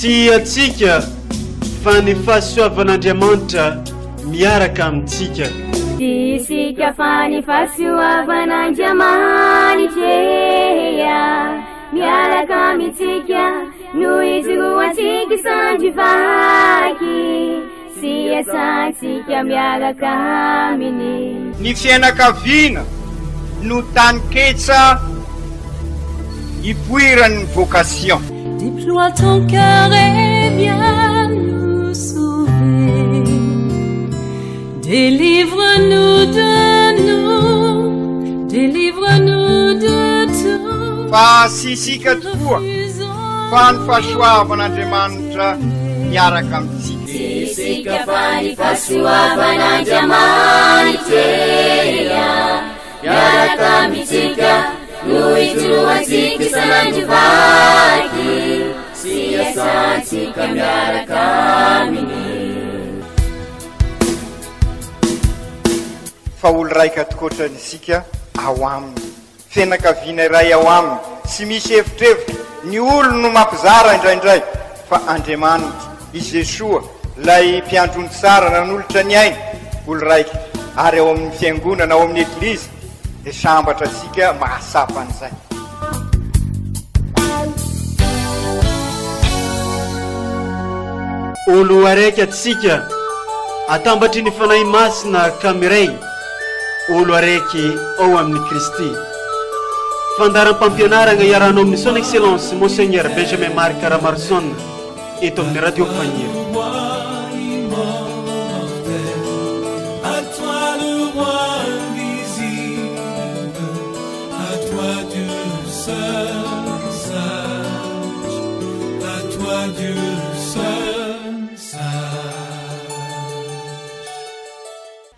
Tsy antsika fa ny fahasoavan'Andriamanitra miaraka amintsika. Tsy isika fa ny fahasoavan'Andriamanitra miaraka amintsika no ijoroantsika sandry vaky sy iasantsika miaraka aminy. Ny fianakaviana no taninketsa ipoiran'ny vocation. Déploie ton cœur et viens nous sauver. Délivre-nous de nous, délivre-nous de tout. Fa tsy isika tokoa fa ny fahasoavan'Andriamanitra miaraka amintsika. Tsy isika fa ny fahasoavan'Andriamanitra miaraka amintsika no ijoroantsika isan'andro vaky sy iasantsika miaraka aminy. Fa olo raika tokoatrany isika ao aminy, fianakaviana iray ao aminy, tsy misy evitrevitra, ny olo no mampizara indraindray, fa Andriamanitra, i Jesoa, ilay mpiandry ondry tsara nanolotra ny ainy, olo raika, ary ao amin'ny fiangonana, ao amin'ny eglizy, dia sambatra antsika mahatsapa an'izay. Olo araiky antsika, atambatry ny Fanahy Masina ka miray, olo araiky ao amin'i Kristy. Fandaharam-pampianaragna iarahanao amin'ny Son Excellence Monseigneur Benjamin Marc Ramaroson eto amin'ny Radio Fagniry. À toi le roi invisible, à toi Dieu seul sage, à toi Dieu seul sage.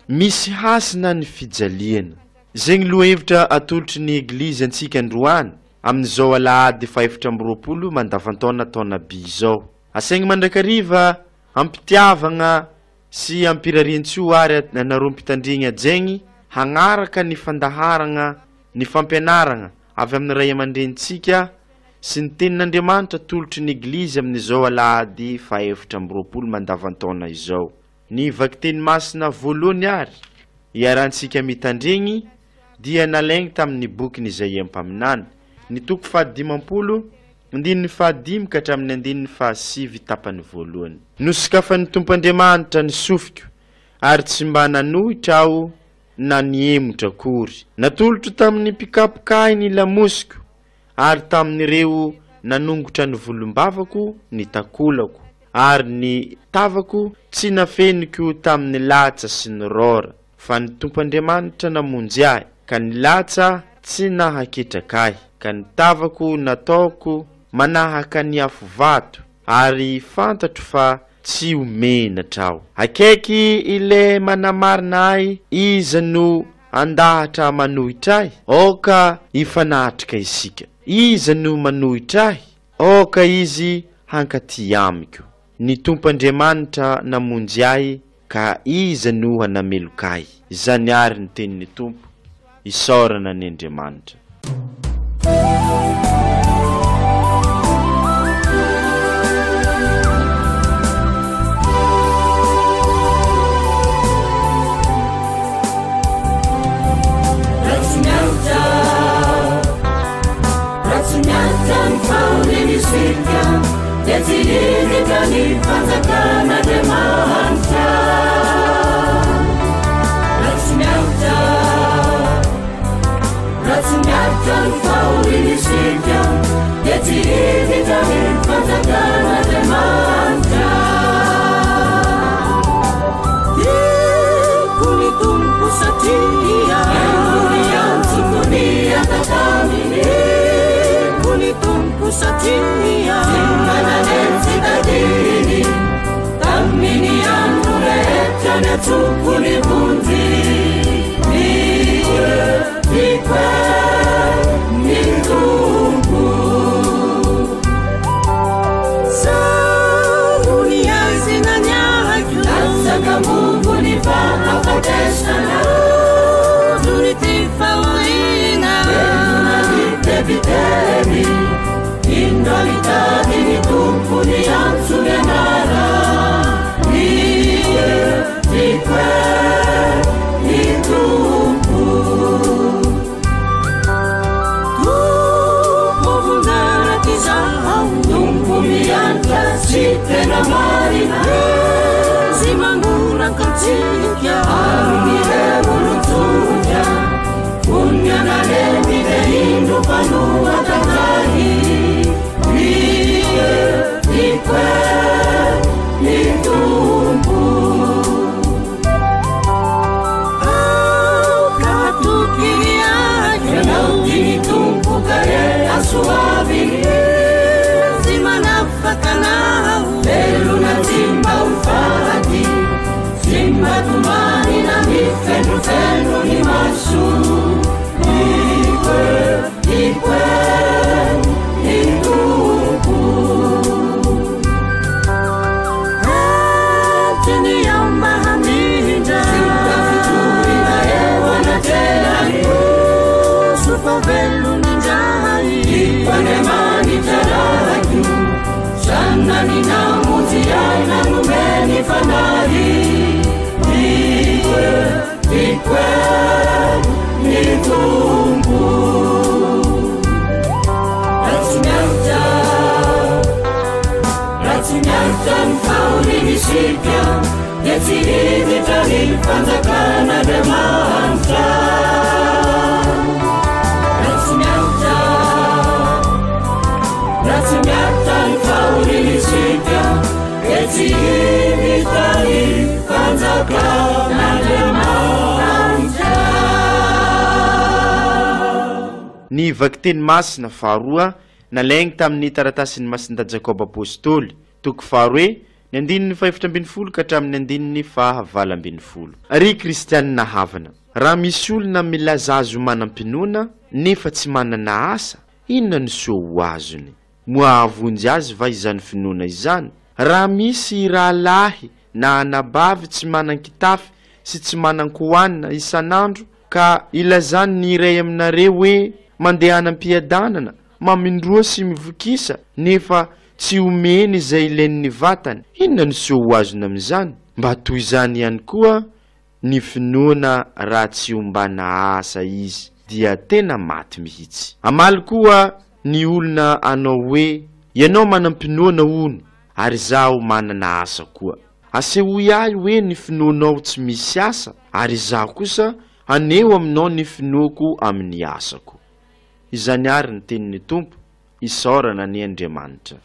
Misy hasina ny fijaliana. Zegny lohahevitra atolotry ny Eglizy antsika androany, amin'izao alahady faha-24 mandavantaona taona by izao. Asaigny mandrakariva am-pitiavagna sy am-pirarian-tsoa ary anareo mpitandrigny ajegny hagnaraka ny fandaharagna ny fampianaragna avy amin'ny ray aman-drenintsika sy ny tenin'Andriamanitra atolotry ny Eglizy amin'izao alahady faha-24 mandavantaona izao. Ny vakiteny masina voalohany ary iarahantsika mitandregny dia nalaigny tamin'ny bokin'i Izaia mpaminany, ny toko fahadimampolo, andininy fahadimy ka hatramin'ny andininy fahasivy tapany voalohany. Nosokafan'ny Tompo Andriamanitra ny sofiko, ary tsy mba nanohitra aho na nihemotra akory. Natolotro tamin'ny mpikapoka ahy ny lamosiko, ary tamin'ireo nanongotra ny volombavako ny takolako, ary ny tavako tsy nafeniko tamin'ny latsa sy ny rora, fa ny Tompo Andriamanitra namonjy ahy, ka ny latsa tsy nahaketraka ahy, ka ny tavako nataoko manahaka ny afovato, ary fantatro fa tsy ho menatra aho. Akaiky Ilay manamarina ahy, iza no handahatra manohitra ahy? Aoka hifanatrika isika. Iza no manohitra ahy? Aoka izy hankaty amiko. Ny Tompo Andriamanitra namonjy ahy, ka iza no hanameloka ahy? Izany àry ny tenin'ny Tompo, isaorana ny Andriamanitra. Raha tsy miaritra, raha tsy miaritra ny fahorian'isika, dia tsy hiditra ny fanjakan'Andriamanitra. Raha tsy miaritra, raha tsy miaritra ny fahorian'isika, dia tsy hiditra ny fanjakan'Andriamanitra. Tiako ny Tompo satria Tiako ny antsoko ny atataminy. Tiako ny Tompo satria Tsy mananetsy tadiny Tamin'ny andro rehetra niantsoko ny vonjy. Tiako ny Tompo. Sarony azy na ny ahiko. Latsaka mongo ny fahafatesana. Zony ty fahoriana. Velona ny tebiteby. Indro mitady ny Tompo ny antso. isika dia tsy hiditra ny fanjakan'Andriamanitra. Raha tsy miaritra, raha tsy miaritra ny fahoriana isika dia tsy hiditra ny fanjakan'Andriamanitra. Ny vakiteny masina faharoa nalaigny tamin'ny taratasin'i Masindahy Jakoba Apostoly, toko faharoe, ny andininy fahefatra ambinifolo ka hatramin'ny andininy faha 18. Ry kristianina havana, raha misy olona milaza azy ho manam-pinoana nefa tsy manana asa, inona no soa ho azony? Moa hahavonjy azy va izany finoana izany? Raha misy rahalahy na anabavy tsy manan-kitafy sy tsy manan-kohanina isan'andro ka ilazany ny iray aminareo hoe, Mandehana am-piadanana, mamindroa sy mivokisa, nefa tsy omeny izay ilain'ny vatany, inona no soa ho azony amin'izany? Mba toy izany ihany koa ny finoana raha tsy ombana asa izy dia tena maty mihitsy. Hamaly koa ny olona anao hoe, Ianao manam-pinoana hono, ary izaho manana asa koa. Asehoy ahy hoe ny finoanao tsy misy asa, ary izaho kosa haneho aminao ny finoako amin'ny asako. Izany àry ny tenin'ny Tompo, isaorana anie Andriamanitra.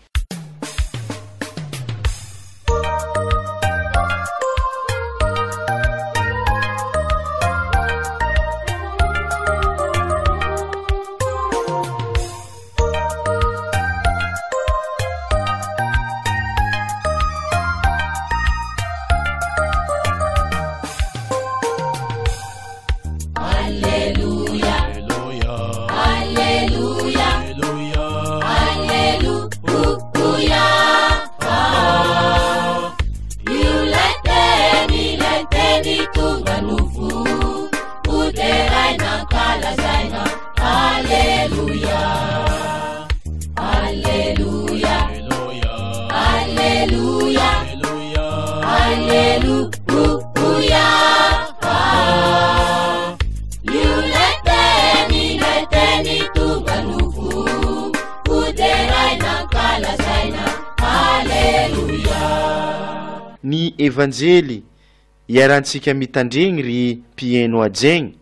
Ny Evanjely iarahantsika mitandregny ry mpihaino hajaigny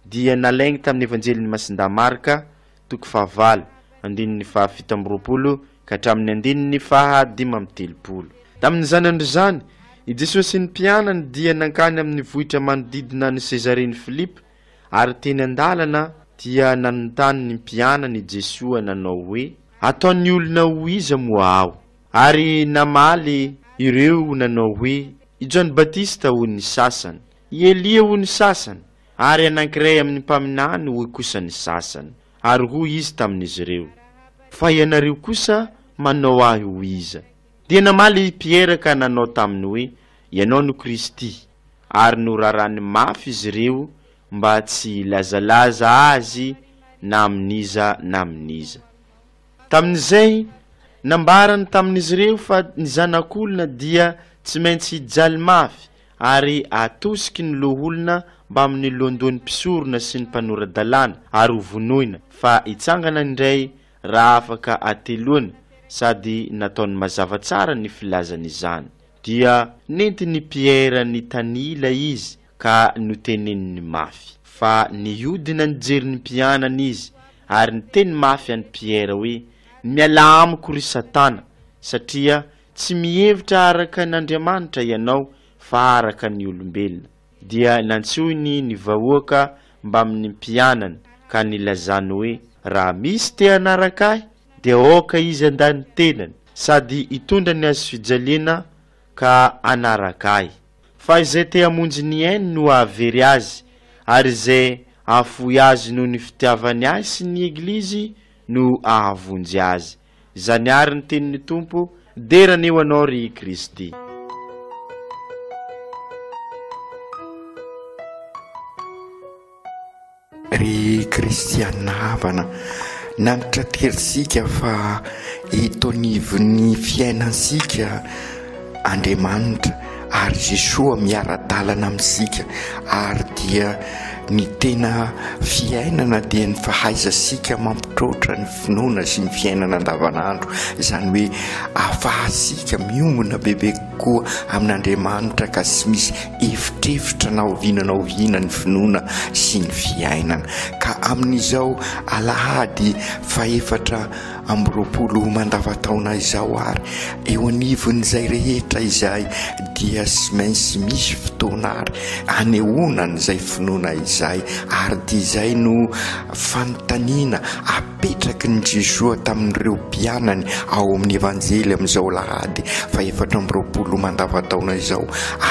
dia nalaigny tamin'ny Evanjelin'i Masindahy Marka, toko fahavalo, andininy faha 27 ka hatramin'ny andininy faha 35. Tamin'izany andro izany, i Jesoa sy ny mpianany dia nankany amin'ny vohitra manodidina an'i Sezaren'i Filipo, ary teny an-dalana dia nanontany ny mpianany i Jesoa nanao hoe, Ataon'ny olona ho iza moa aho? Ary namaly ireo nanao hoe, I Jaona Batista hoy ny sasany, i Elia hoy ny sasany, ary anankiray amin'ny mpaminany hoy kosa ny sasany. Ary hoy izy tamin'izy ireo, Fa ianareo kosa manao ahy ho iza? Dia namaly i Piera ka nanao taminy hoe, Ianao no Kristy. Ary norarany mafy izy ireo mba tsy hilazalaza azy na amin'iza na amin'iza. Tamin'izay, nambarany tamin'izy ireo fa ny Zanak'olona dia tsy maintsy hijaly mafy ary atosiky ny loholona mbamin'ny lohandohan'ny mpisorona sy ny mpanora-dalàna ary hovonoina, fa hitsangana indray raha afaka hateloana, sady nataony mazava tsara ny filazany izany. Dia nentin'i Piera nitanila izy ka noteneniny mafy. Fa nihodina nijery ny mpianany izy ary niteny mafy an'i Piera hoe, Mialà amiko, ry Satana, satria tsy mihevitra araka an'Andriamanitra ianao fa araka ny olombelona. Dia nantsoiny ny vahoaka mbamin'ny mpianany ka nilazany hoe, Raha misy te hanaraka ahy, dia aoka izy handà ny tenany, sady hitondra ny hazofijaliana ka hanaraka ahy. Fa izay te hamonjy ny ainy no hahavery azy, ary izay hahafoy azy noho ny fitiavany ahy sy ny Eglizy no hahavonjy azy. Izany àry ny tenin'ny Tompo, dera anie ho Anao ry Kristy. Ry kristiana havana, nantitranterintsika fa eto anivon'ny fiainantsika Andriamanitra ary Jesoa miara-dalana amintsika ary dia. Ny tena fiainana dia ny fahaizantsika mampitroatra ny finoana sy ny fiainana andavanandro, izany hoe ahafahantsika miombona bebe kokoa amin'Andriamanitra ka tsy misy efitrefitra na oviana na oviana ny finoana sy ny fiainana. Ka amin'izao alahady fahefatra 24 mandavantaona izao ary eo anivon'izay rehetra izay dia tsy maintsy misy fotoana ary anehoana an'izay finoana izay ary dia izay no fanontaniana apetraky ny Jesoa tamin'ireo mpianany ao amin'ny Evanjely amin'izao alahady faha-24 mandavantaona izao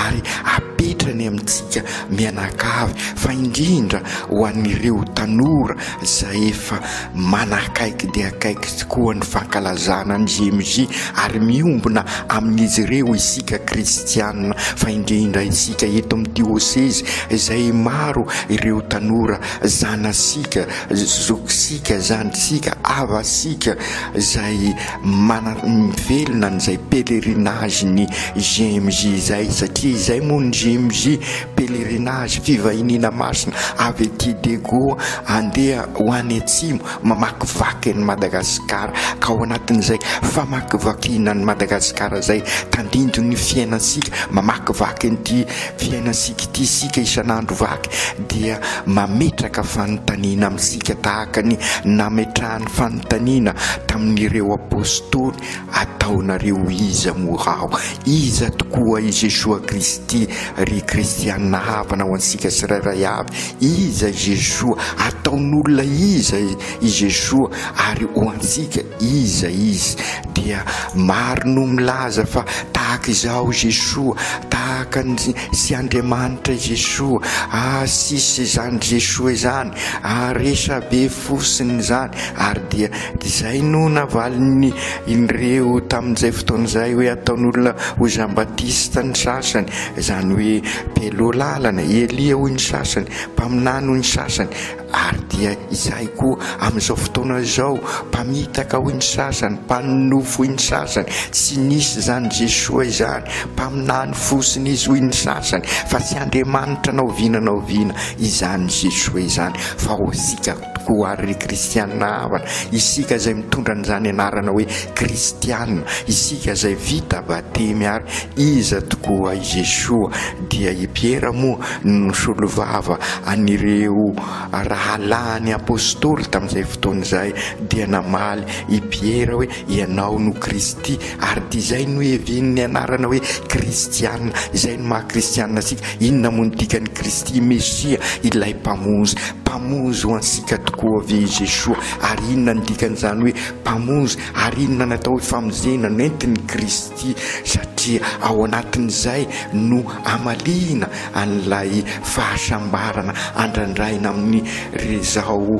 ary apetrany amintsika mianakavy fa indrindra ho an'ireo tanora izay efa Manakaiky dia akaiky tokoa ny fankalazana ny JMJ ary miombona amin'izy ireo isika kristiana fa indrindra isika eto amin'ny diosezy izay maro ireo tanora zanasika, zokisika, zandrisika, havasika izay mana mivelona an'izay pèlerinage ny JMJ izay satria izay moa ny JMJ pèlerinage fivahiniana masina avy aty Diego andeha ho any atsimo mamakivaky an'i Madagasikara ka ao anatin'izay famakivakiana an'i Madagasikara izay tandindon'ny fiainantsika mamakivaky an'ity fiainantsika ity isika isan'andro vaky dia mametraka fanontaniana amintsika tahaka ny nametrahany fanontaniana tamin'ireo apostoly Ataonareo iza moa aho? Iza tokoa i Jesoa Kristy, ry kristianina havana ho antsika tsirairay avy? Iza i Jesoa? Ataon'olona iza i Jesoa? Ary ho antsika, iza Izy? Dia maro no milaza fa tahaka izao i Jesoa, tahaka ny sy Andriamanitra i Jesoa, ah sisa izany Jesoa izany, ah resabe fosiny izany, ary dia Izay no navalin'ny ireo tamin'izay fotoana izay hoe ataon'olona ho Jean Baptiste ny sasany, izany hoe mpialoha lalana, Elia hoy ny sasany, mpaminany hoy ny sasany, ary dia izay koa amin'izao fotoana izao, mpamitaka hoy ny sasany, mpanonofy hoy ny sasany, tsy nisy izany Jesoa izany, mpaminany fosiny izy hoy ny sasany, fa tsy Andriamanitra na oviana na oviana izany Jesoa izany, fa ho antsika Koa ary ry kristianina havana, isika izay mitondra an'izany anarana hoe kristianina, isika izay vita batemy ary iza tokoa i Jesoa? Dia i Piera moa no nisolovava an'ireo rahalahiny apostoly tamin'izay fotoana izay, dia namaly i Piera hoe ianao no Kristy, ary dia izay no hevian'ny anarana hoe kristianina, izay no maha kristianina antsika. Inona moa no dikan'ny Kristy? Mesia, ilay Mpamonjy. Mpamonjy ho antsika tokoa ve i Jesoa? Ary inona no dikan'izany hoe Mpamonjy? Ary inona no atao hoe famonjena nentin'i Kristy? Satria ao anatin'izay no amaliana an'ilay fahasambarana andrandraina amin'izao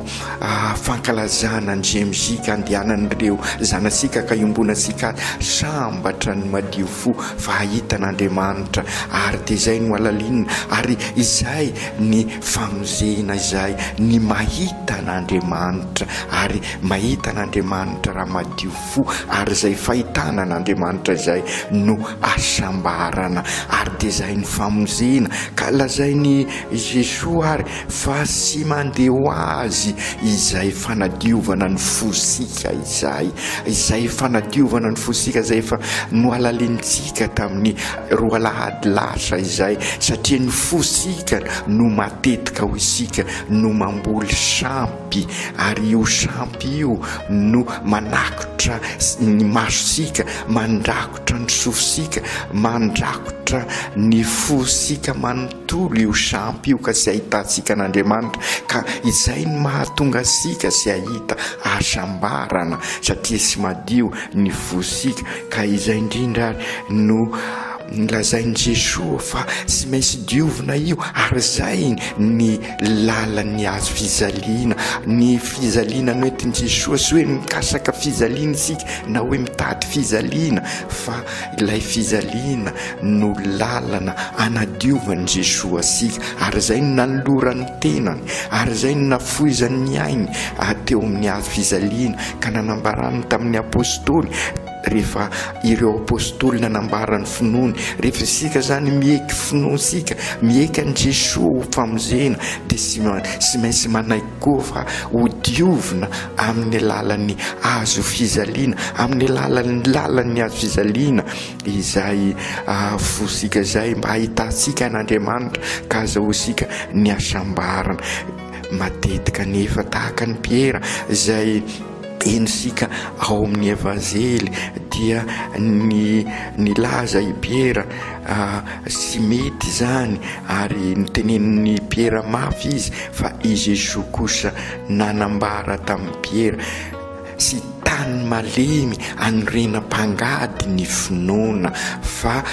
fankalazana ny JMJ ka andehanan'ireo zanatsika ka iombonantsika sambatra ny madio fo fa hahita an'Andriamanitra ary dia izay no halalinina ary izay ny famonjena izay ny mahita an'Andriamanitra ary mahita an'Andriamanitra raha madio fo ary izay fahitana an'Andriamanitra izay no hasambarana ary dia izay ny famonjena ka lazain'i Jesoa ary fa tsy mandeha ho azy izay fanadiovana ny fosika izay, izay fanadiovana ny fosika izay efa nohalalinintsika tamin'ny roa alahady lasa izay, satria ny fosika no matetika ho isika no mamboly sampy, ary io sampy io no manakotra ny masosika, mandrakotra ny sofisika, mandrakotra ny fosika manontolo. Tontolo io sampy io ka tsy ahitantsika an'Andriamanitra ka izay no mahatonga antsika tsy hahita hasambarana satria tsy madio ny fosika ka izay indrindra ary no lazain'i Jesoa fa tsy maintsy diovina io ary izay ny lalan'ny hazo fijaliana ny fijaliana noentin'i Jesoa tsy hoe mikasaka fijaliana isika na hoe mitady fijaliana fa Ilay fijaliana no lalana anadiovan'i Jesoa antsika, ary izay no nanolorany ny tenany, ary izay no nafoizany ny ainy teo amin'ny hazo fijaliana, ka nanambarany tamin'ny Apostoly. Rehefa ireo apostoly nanambara ny finoany, rehefa isika izany mieky finoantsika, mieky an'i Jesoa ho famonjena, dia tsy tsy maintsy manaiky koa fa ho diovina amin'ny alalan'ny hazo fijaliana, amin'ny alalan'ny lalan'ny hazo fijaliana izay fosika izay mba hahitantsika an'Andriamanitra ka azahoantsika ny hasambarana. Matetika anefa tahaka an'i Piera izay Henontsika ao amin'ny Evanjely dia ny nilaza i Piera tsy mety izany ary notenenin'i Piera mafy izy fa i Jesoa kosa nanambara tamin'i Piera tsy tany malemy anorenam-pangady ny finoana fa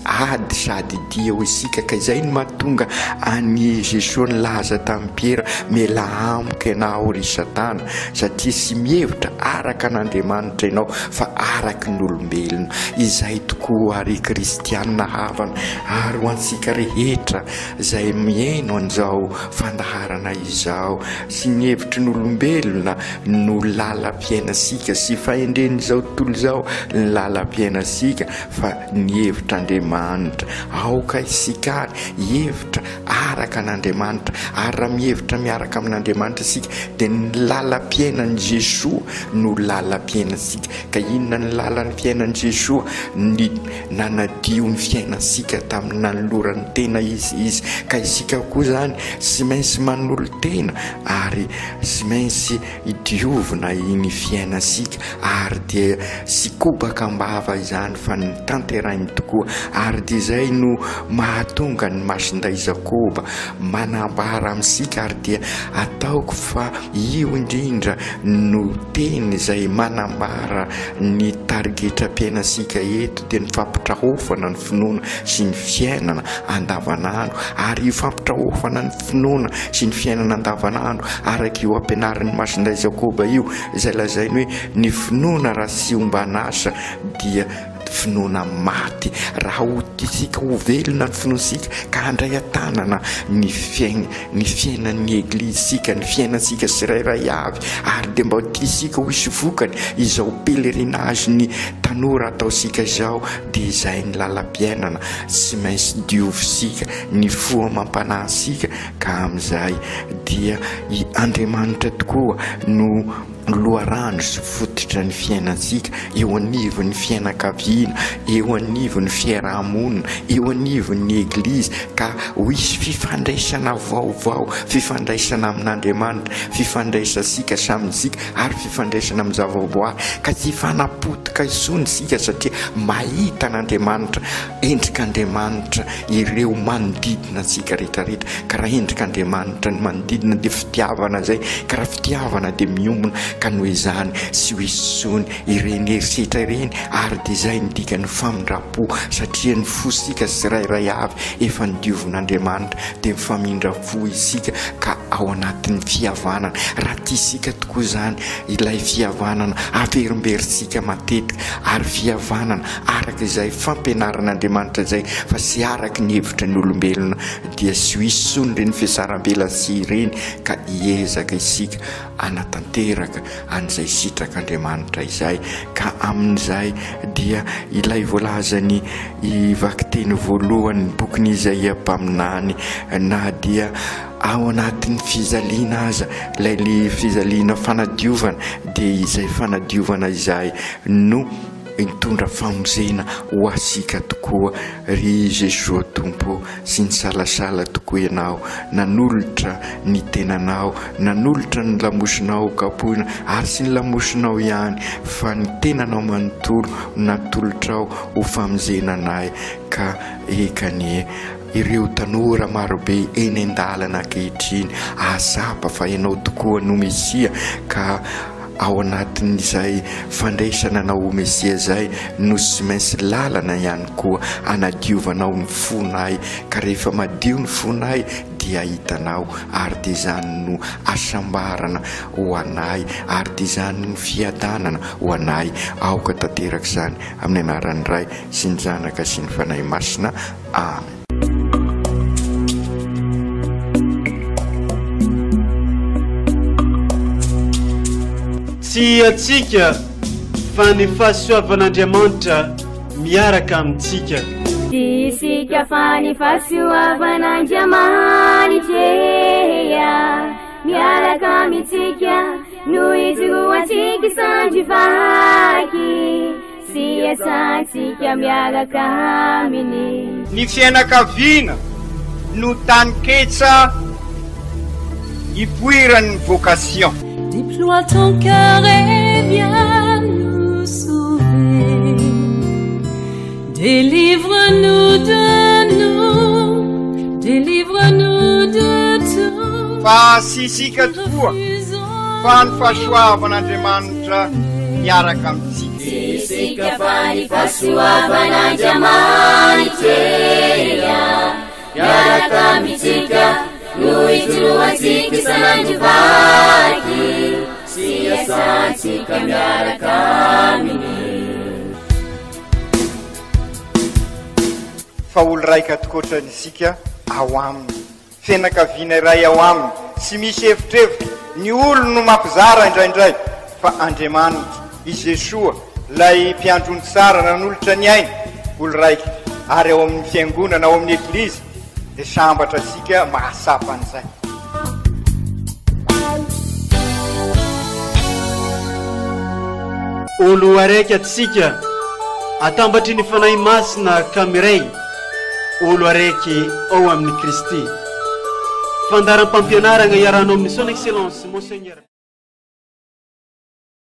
ady sady dia ho isika ka izay no mahatonga an'i Jesoa nilaza tamin'i Piera mialà amiko ianao ry satana satria tsy mihevitra araka an'Andriamanitra ianao fa araka ny olombelona. Izay tokoa ry kristiana havana ary ho antsika rehetra izay mihaino an'izao fandaharana izao, tsy ny hevitry ny olombelona no lalam-piainantsika sy fahendren'izao tontolo izao ny lalam-piainantsika fa ny hevitr'Andriamanitra. Aoka isika ary hihevitra araka an'Andriamanitra, ary raha mihevitra miaraka amin'Andriamanitra isika, dia ny lalam-piainan'i Jesoa no lalam-piainantsika. Ka inona ny lalan'ny fiainan'i Jesoa? Ny nanadio ny fiainantsika tamin'ny nanolorany tena Izy Izy. Ka isika koa izany tsy maintsy manolo-tena ary tsy maintsy diovina iny fiainantsika ary dia tsy kobaka am-bava izany fa ny tanterahiny tokoa ary dia izay no mahatonga ny Masindahy Jakoba manambara amintsika ary dia ataoko fa io indrindra no teny izay manambara ny tarigetram-piainantsika eto dia ny fampitrahofana ny finoana sy ny fiainana andavanandro ary io fampitrahofana ny finoana sy ny fiainana andavanandro araka io ampianarin'i Masindahy Jakoba io izay lazainy hoe ny finoana raha tsy omban'asa dia finoana maty. Raha ho tiantsika ho velona ny finoantsika ka handray an-tanana ny fiain ny fiainan'ny Eglizintsika, ny fiainantsika tsirairay avy ary dia mba ho tiantsika ho hisy vokany izao pèlerinage-n'ny tanora ataontsika izao dia izay ny lalam-piainana tsy maintsy diovintsika ny fo amam-panahintsika ka amin'izay dia i Andriamanitra tokoa no loharano sy fototra ny fiainantsika eo anivon'ny fianakaviana, eo anivon'ny fiaraha-monina, eo anivon'ny Eglizy ka ho hisy fifandraisana vaovao, fifandraisana amin'Andriamanitra, fifandraisantsika samy isika ary fifandraisana amin'ny zavaboary ka tsy hifanapotika intsony isika satria mahita an'Andriamanitra Endrik'Andriamanitra ireo manodidina antsika rehetra rehetra, ka raha endrik'Andriamanitra ny manodidina dia fitiavana izay, ka raha fitiavana dia miombona, ka noho izany tsy ho hisy intsony ireny herisetra ireny, ary dia izay no dikan'ny famindram-po, satria ny fosika tsirairay avy efa nodiovin'Andriamanitra dia mifamindra fo isika ka ao anatin'ny fihavanana, raha tiantsika tokoa izany ilay fihavanana averimberintsika matetika, ary fihavanana araka izay fampianaran'Andriamanitra izay fa tsy araka ny hevitra ny olombelona dia tsy ho hisy intsony ireny fihatsarambelatsihy ireny ka hiezaka isika hanatanteraka an'izay sitrak'Andriamanitra izay ka amin'izay dia ilay voalazan'ny vakiteny voalohan'ny bokin'i Izaia mpaminany na dia ao anatin'ny fijaliana aza ilay le fijaliana fanadiovana dia izay fanadiovana izay no Mitondra famonjena ho asika tokoa ry Jesoa Tompo tsy nisalasala tokoa ianao nanolotra ny tenanao nanolotra ny lamosinao kapohina ary tsy ny lamosinao ihany fa ny tenanao manontolo natolotrao ho famonjena anay ka eka anie ireo tanora marobe eny an-dalana ankehitriny ahatsapa fa ianao tokoa no Mesia ka Ao anatin'izay fandraisana anao ho Mesia izay no tsy maintsy lalana ihany koa anadiovanao ny fonay, ka rehefa madio ny fonay dia hitanao, ary dia izany no hasambarana ho anay, ary dia izany no fiadanana ho anay. Aoka tanteraka izany amin'ny anaran'ny Ray sy ny Zanaka sy ny Fanahy Masina. Amen. Tsy antsika fa ny fahasoavan'Andriamanitra miaraka amintsika. Tsy isika fa ny fahasoavan'Andriamanitra miaraka amintsika no ijoroantsika sandry vaky sy iasantsika miaraka aminy. Ny fianakaviana no taninketsa ipoiran'ny vocation. Déploie ton cœur et viens nous sauver. Délivre-nous de nous, délivre-nous de tout. Fa tsy isika tokoa fa ny fahasoavan'Andriamanitra miaraka amintsika. Tsy isika fa ny fahasoavan'Andriamanitra miaraka amintsika no ijoroantsika isan'andro vaky sy iasantsika miaraka aminy. Fa olo raika tokoatrany isika ao aminy, fianakaviana iray ao aminy, tsy misy evitrevitra, ny olo no mampizara indraindray, fa Andriamanitra, i Jesoa, ilay mpiandry ondry tsara nanolotra ny ainy, olo raika, ary ao amin'ny fiangonana, ao amin'ny eglizy, dia sambatra isika mahatsapa an'izay. Olo araiky atsika, atambatry ny Fanahy Masina ka miray, olo araiky ao amin'i Kristy. Fandaharam-pampianarana iarahanao amin'ny Son Excellence Monseigneur.